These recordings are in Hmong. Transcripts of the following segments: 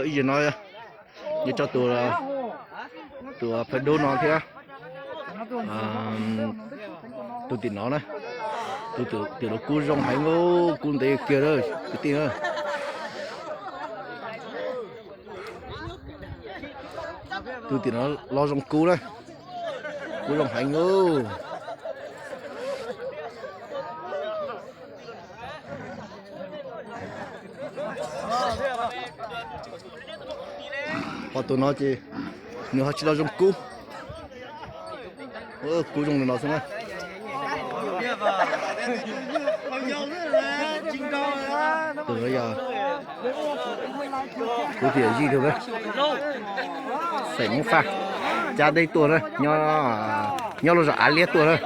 Ib yam no, nyob rau tus, tus phaj dub no thiab. Tus tim no na, tus tim no kub zoo heev, kub ntev kiag lawm kwv tij na. Tus tim no los zoo kub na, kub zoo heev. Ho tus no ces nws ho tsis los zoo kub. Kub zoo li no xwb na. Tus no yog kuv tias yij tug xeem Hmoob Faj, cab deb tuaj na, nyob lub zos Av Liab tuaj na.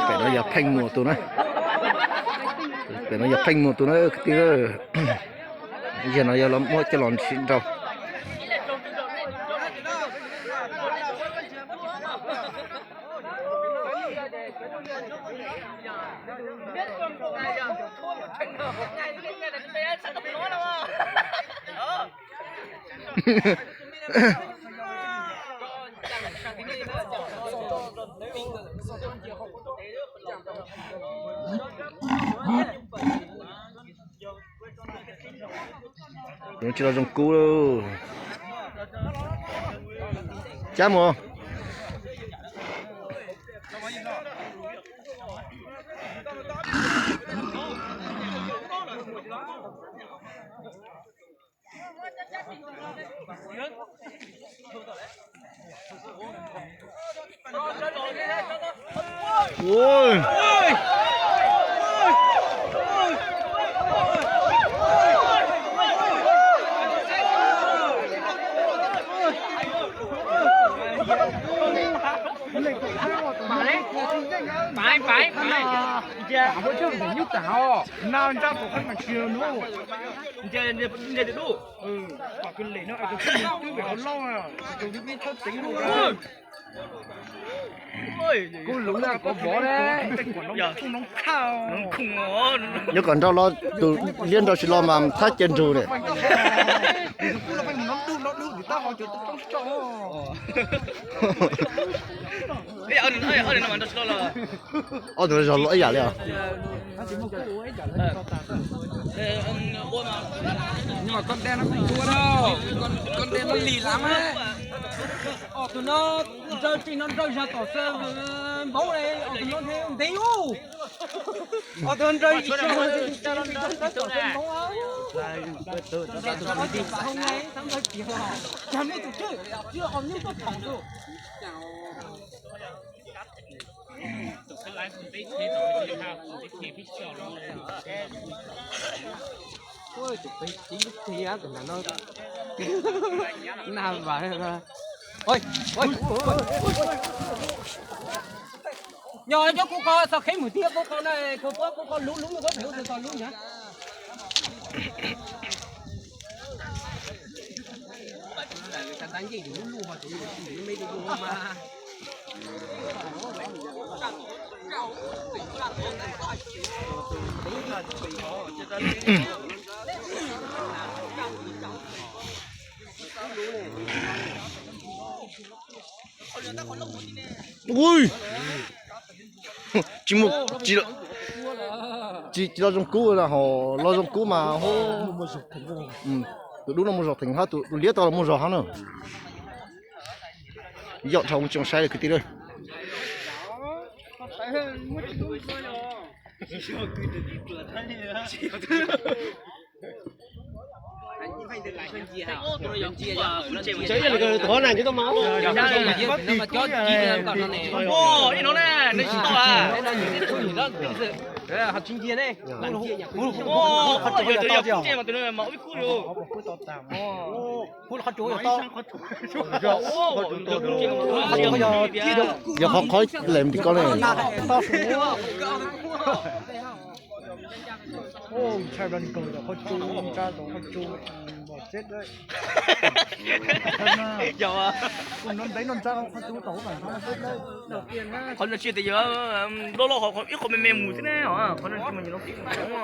Pem no yog Pheej Muas tus na. Pem no yog Pheej Muas tus na kwv tij. Yog no yog los muab coj los sib nrau. Tsis los zoo kub. Cab mus. Kuv lub na, kuv vov na. Nyob kom nrau los tus liab nrau tsis los mas thab cia nrug ne. Ob tug zog los ib yam li os. Os, tus no nraws tsis no nraws zag tom xwb, npaum li os, tus no ntev ub. Os, tus no nraws tsis no nraws tom xwb, npaum li os. Nraws tus kwv tij, xab nraws tsis os, cas muaj tus tswj, tswj qhov nyuj tuaj tom tus. Nyob cov kuv qhov txog kheb mus tiag, kuv qhov na, kuv qhov lub lub kuv phev tus txog lub na. Ui, tsis muaj, tsis, tsis los zoo kub, ho los zoo kub mas hu. Tus dub no muaj zog theem hab, tus liab tau los muaj zog hab na. Yog dhau tsis zoo saib li kwv tij lawm. Yog qhov qhov lem tim ko ne. Yog, qhov no tsis tias yog loj loj, qhov ib qho me me mus thiab na, qhov no tsis mas yog lov.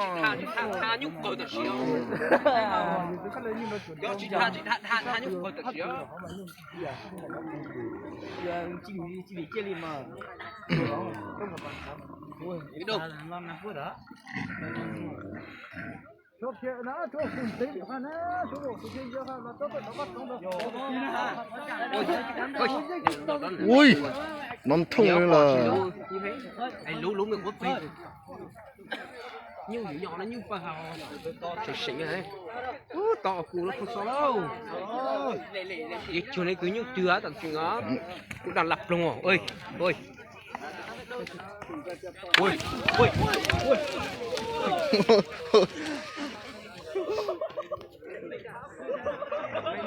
Ui, nov thooj li los. Nyuj yuav nyob no nyuj pawg hau. Seem seem, ub, tau kuv lub thooj xo lauj. Yeej cuag li kuv nyuj twg tam tseem os. Kuv daj laj ploog os.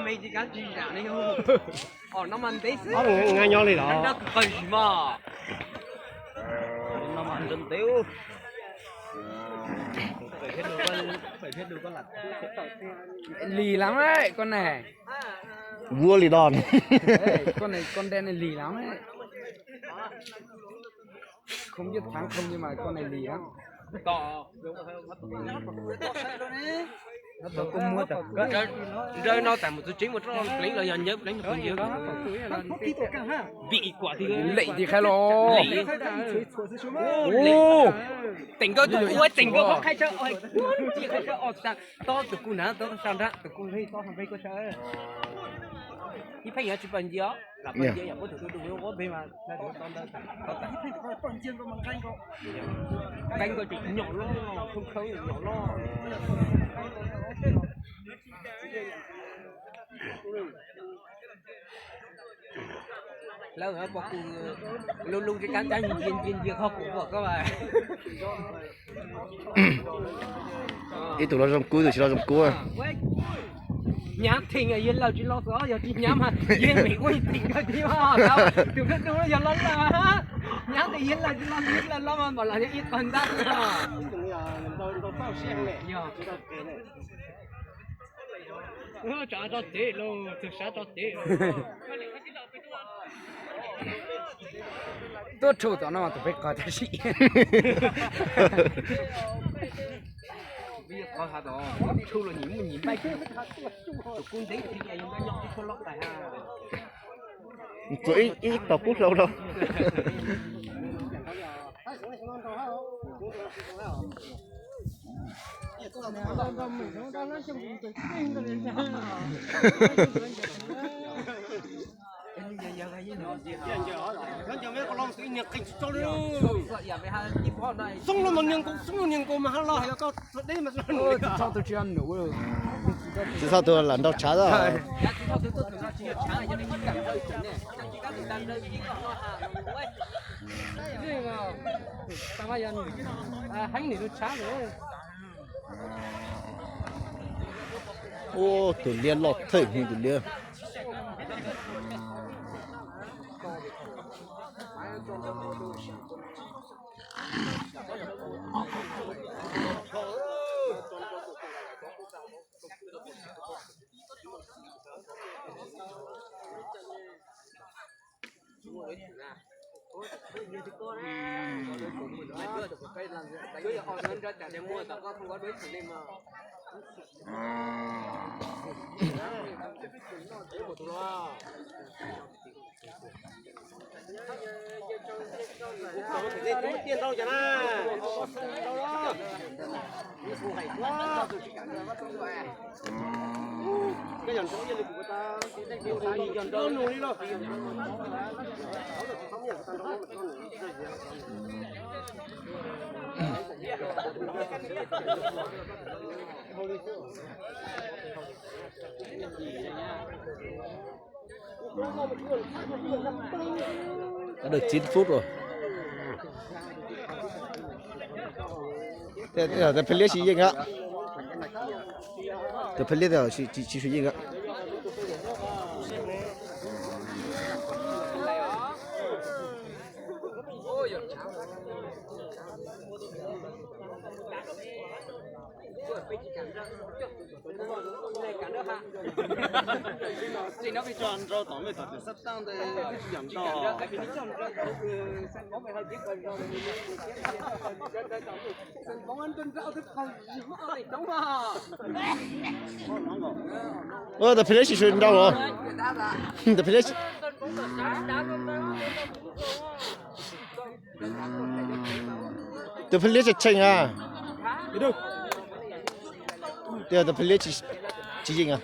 Me tsis kav tsis zam li. Os, no mas ntev xwb. Nyob li los. Dab kawg zis mas. No mas ntev ntev. Lis lawm koj ne. Vuab li do. Koj ne, koj nte ne lis lawm. Không biết thắng không nhưng mà con này lì lắm. Nrawm no tas mus txog tsev mus rau pleev los yog ncaws pleev mus txog ncaws. Vim ib kuam thiab lem tias khai los. Teem nkawd tus kuv teem nkawd qhov khai tsawv, cia khai tsawv os tas. Tob tus kuv na, tob sa nrab tus kuv li tob hauv npe koj sawv. Ib pheej yuav tsis pom ncia os, lam pom ncia yam puab tug du du ua npe mas nqeeb nkawd tseem nyom loj, khawb khawb nyom loj. Lawv pom kuv lub lub tsis kav ntsia ntsia ntsia qhov kuv pom koj. Ib tug los zoo kub, ib tug tsis los zoo kub. Hnyav theem yawg laus tsis los xwb, yog tsis hnyav mas yawg Mem ua theem kawg thiab. Tus kawg tus yog los lawm, hnyav tias yawg laus tsis los, yawg laus los mas npaum los yog ib qho ntab. Tso tso tes los, tug sav tso tes. Tuaj tshum tom no mas tus peb qhov tab sis. Tshum los nyim muaj nyim npaij, tus kub ntev thiab yog nyob ib tug loj tais ha. Tsuas ib tog kub hlau rau. Xoob los mas niag nkaus, xoob los niag nkaus mas ha los hais los koj deb mas. Tsis txhob tus lam nrau tshav xwb. Ub, tus liab loj thawj hwv tus liab. Đã được chín phút rồi. Tus pheej liab tsis yeej a. Tus pheej liab tsis yeej a. Ua, tus Philip tsis nrau los. Tus Philip, tus Philip tseem tseem a. Tus Philip tsis yeej a.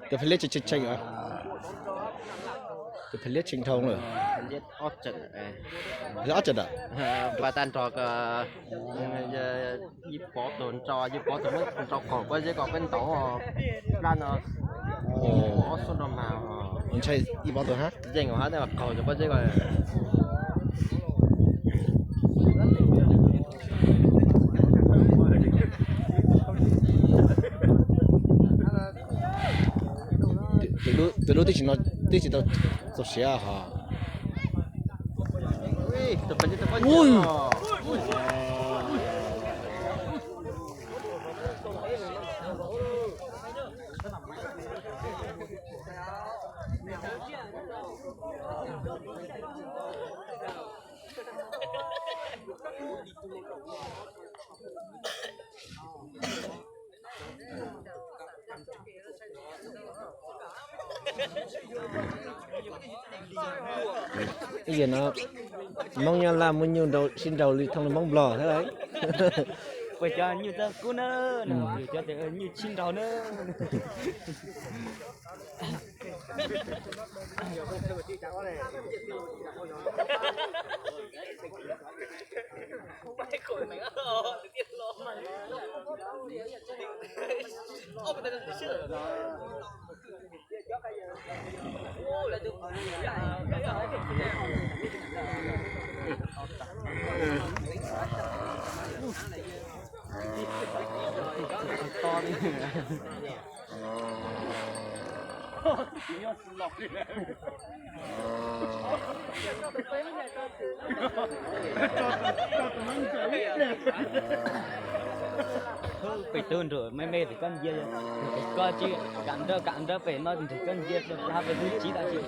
Tus Philip tseem tseem, tus Philip tseem dhau lawm. Ob tseem, ob tseem a. Pas tag nrho ib pov tus nrau, ib pov tus muab nrau qaug pob zeb ko peb ntaus plab no. Ob xub nrau mas ntshai ib pov tus hab yeej hab tej qaug cov pob zeb ko. Tus dub twb tsis tau txaus siab hos. Ib yam no Hmoob Nyab Laj muaj nyuj sib nraus li thooj li Hmoob Nplog thiab lauj. Puas cov nyuj txawj kub na, yus cov tias nyuj sib nraus na. Pem tug nrug me me pem koj ncia, koj tsis kam nrab kam nrab pem no nrug koj ncia rau plab pem tug tsiv tas tsi.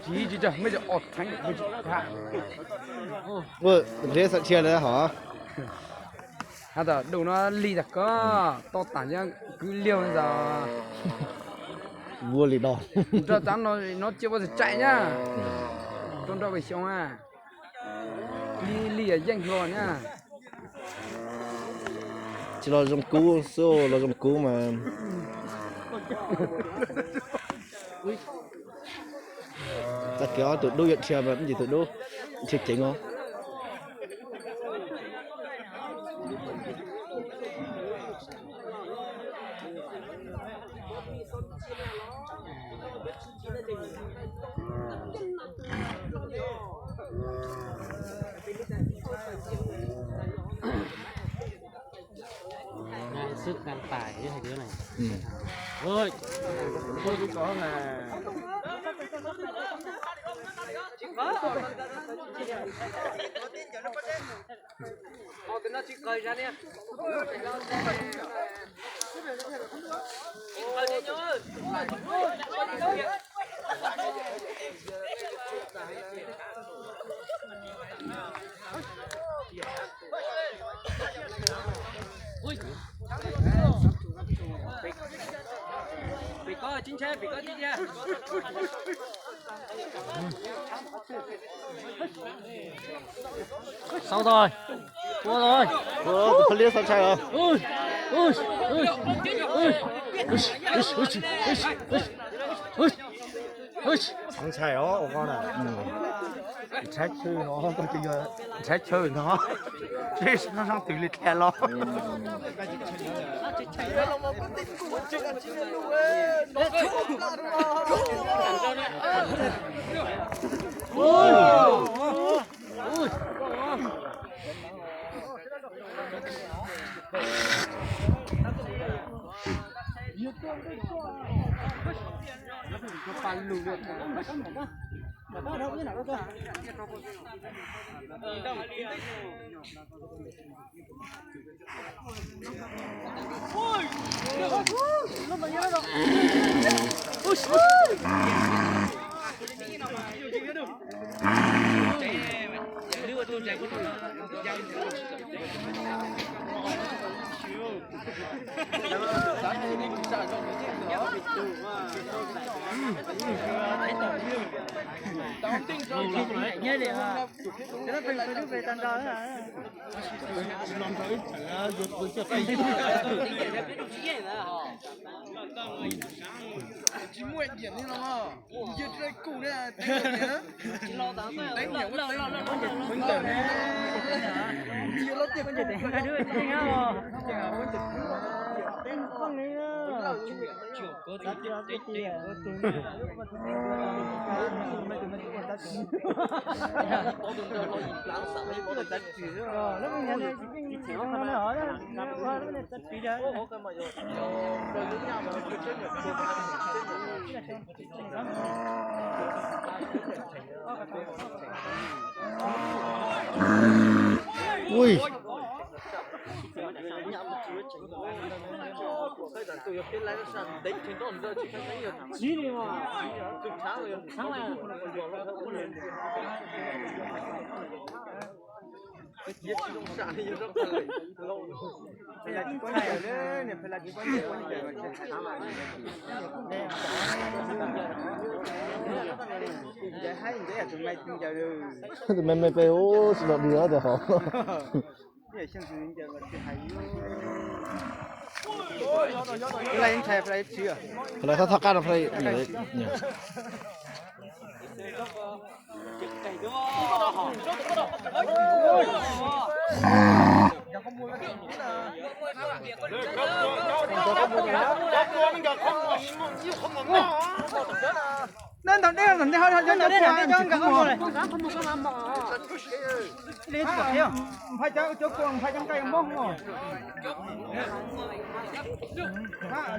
Tsiv tsis tag, muaj cov os theeb tsis tag. Ua, tus pliab xav tshia lawm hov. Has tas dub no lig tas koj toj tas yeej kwv liag ntag. Vuag li do. Nrog tav no, no cia ua txaim tsaim nyab. Rau nrog pem xyoo a. Lig lig yeej hluas nyab. Tsis los zoo kub xwb, los zoo kub mas. Tag kis ob tug dub yuav dhia mas ib ntsis tus dub dhia ceev os. Xwb kan pais ib hais tias na. Ôi. Sau rồi. Tua rồi. Tua, tus pha liab xav ntshai os. Xav ntshai os, ua koj na. Nrhav chaw no, koj cia yog nrhav chaw no, seb sab sab twg li dhia los. Ui. Tus me me pe ub tsis los dua tias hov. Lawv thov thov qab no. Neb ntaus dej, ntaus dej ho cov nkawd qhov muag. Nphais cov, cov kuas nphais cov nqaij mob os.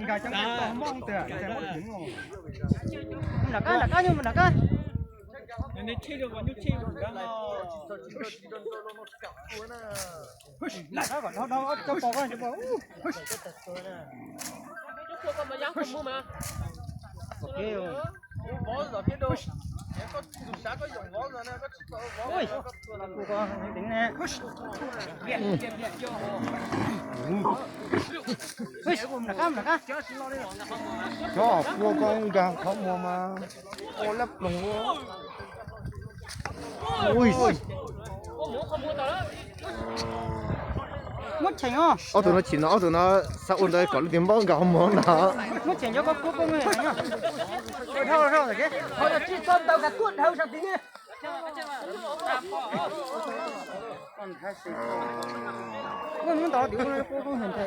Nkag cov nqaij mob tiag. Nram qab, nram qab, nyuj nram qab. Cov pua koj nkag qhov muag mas ua lab ploog ua. Ui. Muab cheem os. Ob tug no chim no, ob tug no xav ua ntawd kom lub tias npaub nkag qhov muag no. Muab cheem cov koj kuab koj muab heem no. Dhau dhau. Qhov no tsis txog ntawd ka tuaj dhau sab tid ne. Muab ntaus tim kuab koj kuab heem nthe.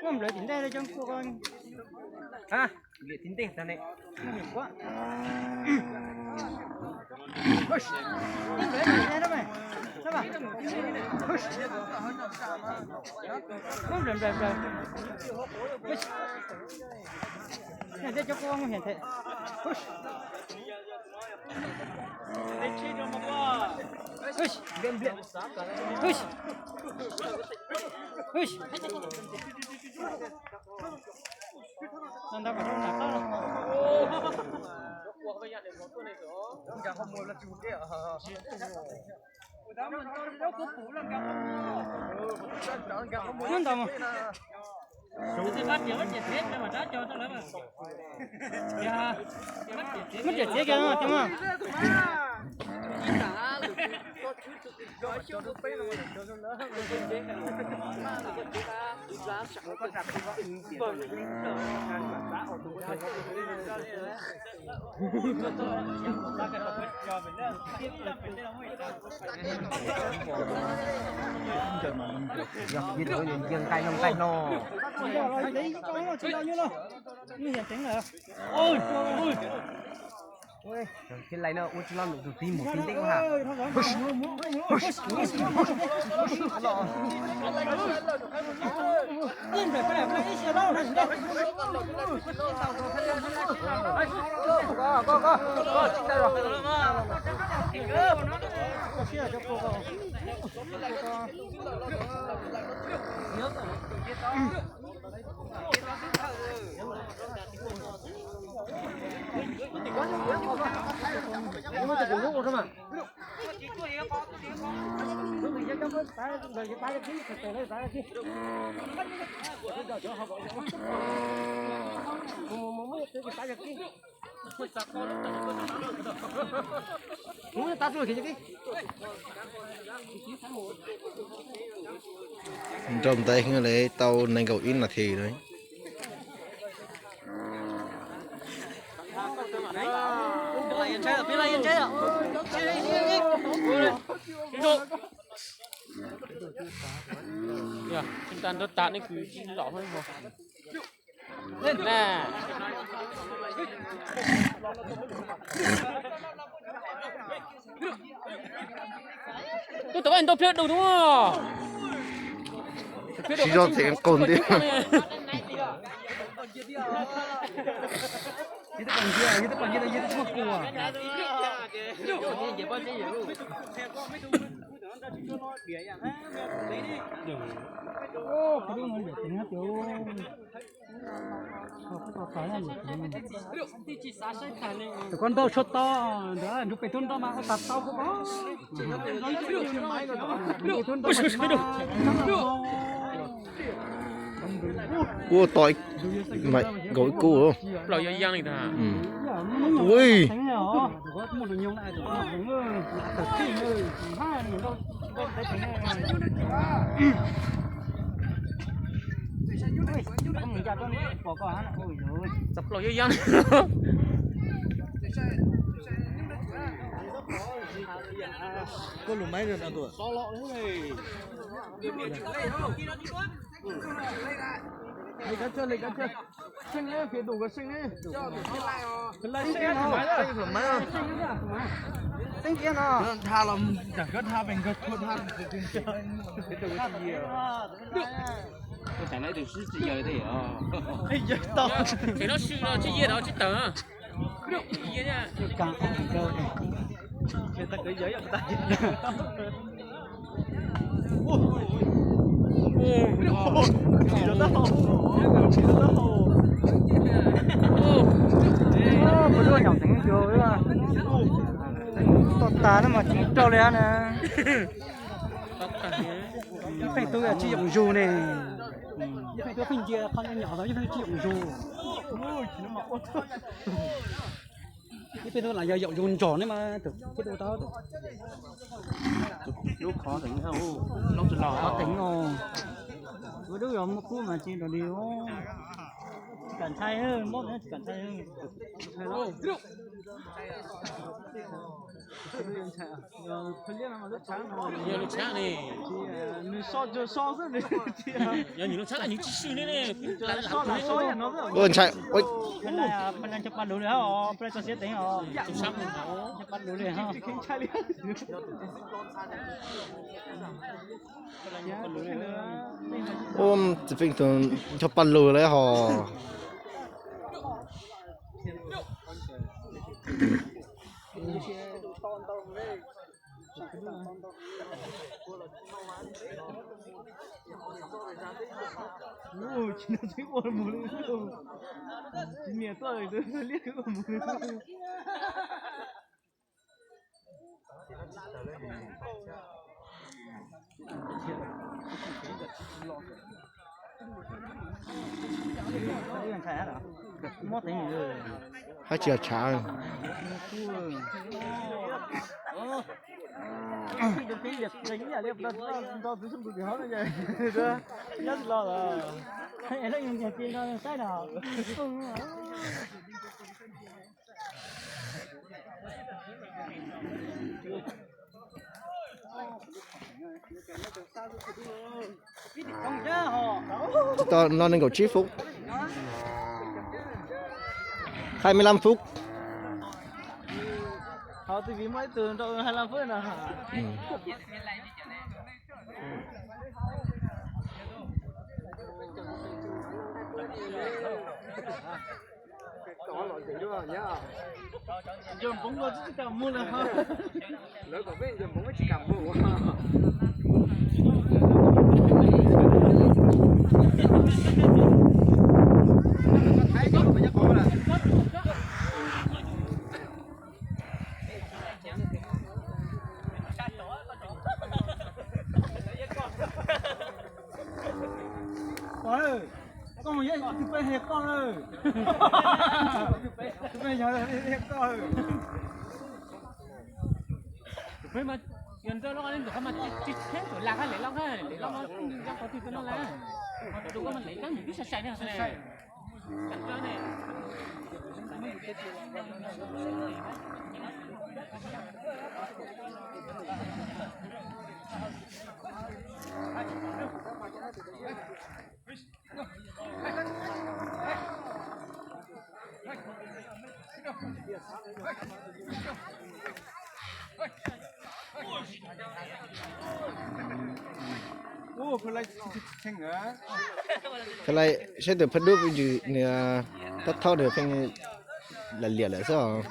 Muab nplawv tim ntej cov kuab koj. Nplawv tim ntej tag ne. Nplawv, nplawv, nplawv. Tej cov kuab muab heem nthe. Muab ntaus mus. Muab riam txiav kiag no, txiav mas. Yog ib tug nce nqaij no nqaij no. Thiab lais no ua tsis lo num tus tib mus tib ntej ha. Nrau ntev heev li, tau nees nkaum ib nas this lawm. Nrau tas nej kws lom na. Tuaj tau ib ntau pliag dua tus. Tsis zog them qaug ntiag. Tus koj nrauj tshuaj tau, ntawd nrug pem tub nrauj mas ua tas tau koj. Kuv ua tau nkaus ib kub. Plaub yog yaj li ntag. Ui. Plaub yog yaj. Koj lus maiv no tus. Li kab tsawg, li kab tsawg. Seej ne, pem dum koj seej ne. Seej no. Seej no. Dhau los tseem koj dhau pem nkawd thua dhau. Tseem no swm los tsis yiag los tsis tawm. Puas lub nyom teev cua, toj tas no mas tsis rau li na. Ib pheej tub tsis yoom zug ne. Ib pheej tub pheej ncia qhov nyom los ib pheej tsis yoom zug. Ib pheej tub lam yog yoom zug nrog ne mas tus pheej tub tau. Lub qhov teev, lub qhov teev os. Ua dub yog muaj kub mas tsis nrog li. Tsis kam ntshai, mob tsis kam ntshai. Yog lub tshab ne. Yog nws lub tshab nws tsis swm ne. Ntshai. Peb cov paj lug li os, peb txoj siab teev os. Cov paj lug li os. Ub, txiv pheej tug cog paj lug lawm hos. Tsis niam tuaj liab ua mus li. Hab tsis yog tshav. Tsis tau no nees nkaum tsib fub. Hai mươi lăm phút. Koj mus yog tus peb hais koj lawm. Tus peb yog koj. Tus peb mas yog nrog loj li ntawd mas tsis tsheb tus lag hab lem loj hab lem loj mas nrog qhov twg tuaj no lawm. Tus koj mas lem kab mus twb sai sai ne. Kha lais saib tus phaj dub nws tab thaub nws pheej lam liam lawm xwb os.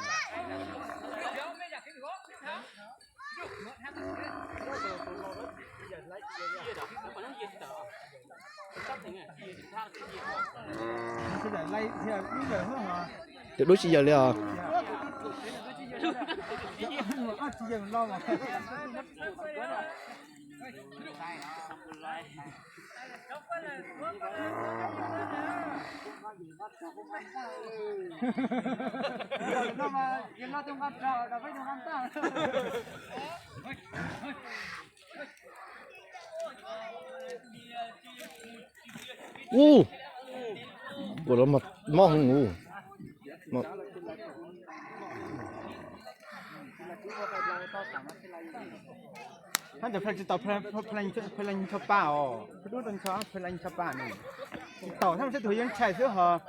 Tus dub tsis yawg li os. Ub, ua los mob heev ub. Hab ntawd pha tsis taus, pha leej ncho pa os, pha dub rau ncho, pha leej ncho pa no. Tsis taus hab saib tus yeej ntshai xwb hos.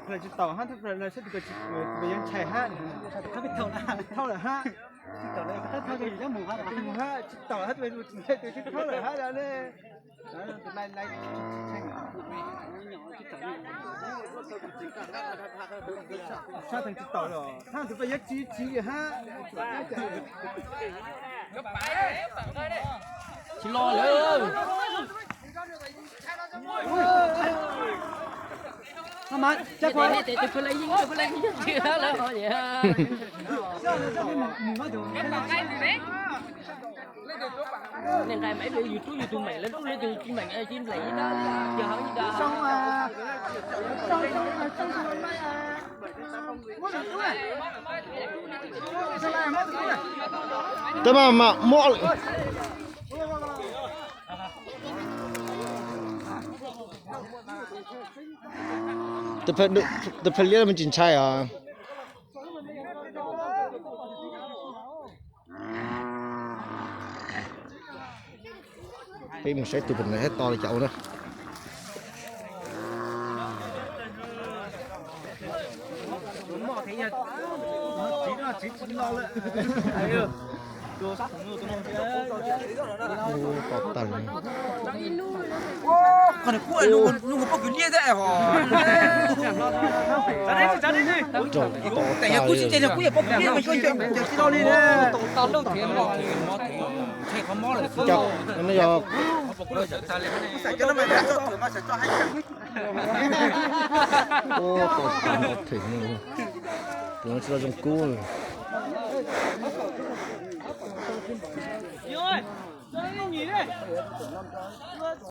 Pha tsis taus hab, saib tus yeej ntshai hab. Thauj lawm hab. Tsis taus hab, tus tsis thauj lawm hab. Sab teev tsis taus li, hab tus peb yeej tsis tsis hab. Tsis los lawm. Neeg nqaij mas ib pliag yus tub yus tus meem lawv dub lawv tus tsis meem tsis nplaim ib dab li, yog hauv ib dab. Tab mas mas mob. Tus pha liab me tsis ntshai os. Peb mus saib tus pha liab to li cas ua na. Tos tag. Raug to tag li. Cov no yog, ua, to tag nrho them, tus no tsis tau zoo kub.